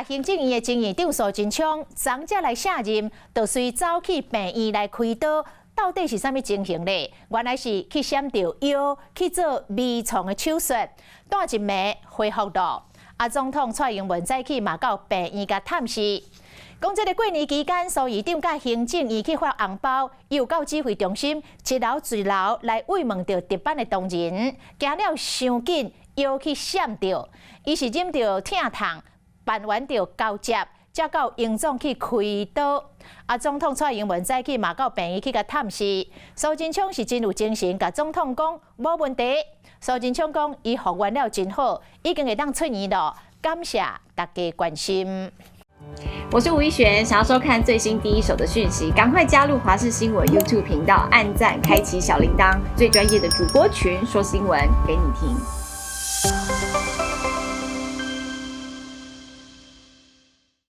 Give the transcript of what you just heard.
大行政院的前院長蘇貞昌，昨才來卸任，就隨走去病院來開刀，到底是啥物情形咧？原來是去閃著腰去做微創的手術，蹛一暝恢復咯。啊，總統蔡英文早起嘛到病院共探視。講這个過年期間，蘇院長佮行政院去發紅包，又到指揮中心一樓一樓來慰問著值班的同仁，行了傷緊，腰去閃著，伊是忍著疼痛，辦完著交接，才到榮總去開刀。啊，總統蔡英文早起嘛到病院去共探視，蘇貞昌是真有精神，共總統講無問題。蘇貞昌講伊復原了真好，已經會當出院咯，感謝大家關心。我是吳一璇，想要收看最新第一手的訊息，趕快加入華視新聞 YouTube 頻道，按讚，開啟小鈴鐺，最專業的主播群說新聞給你聽。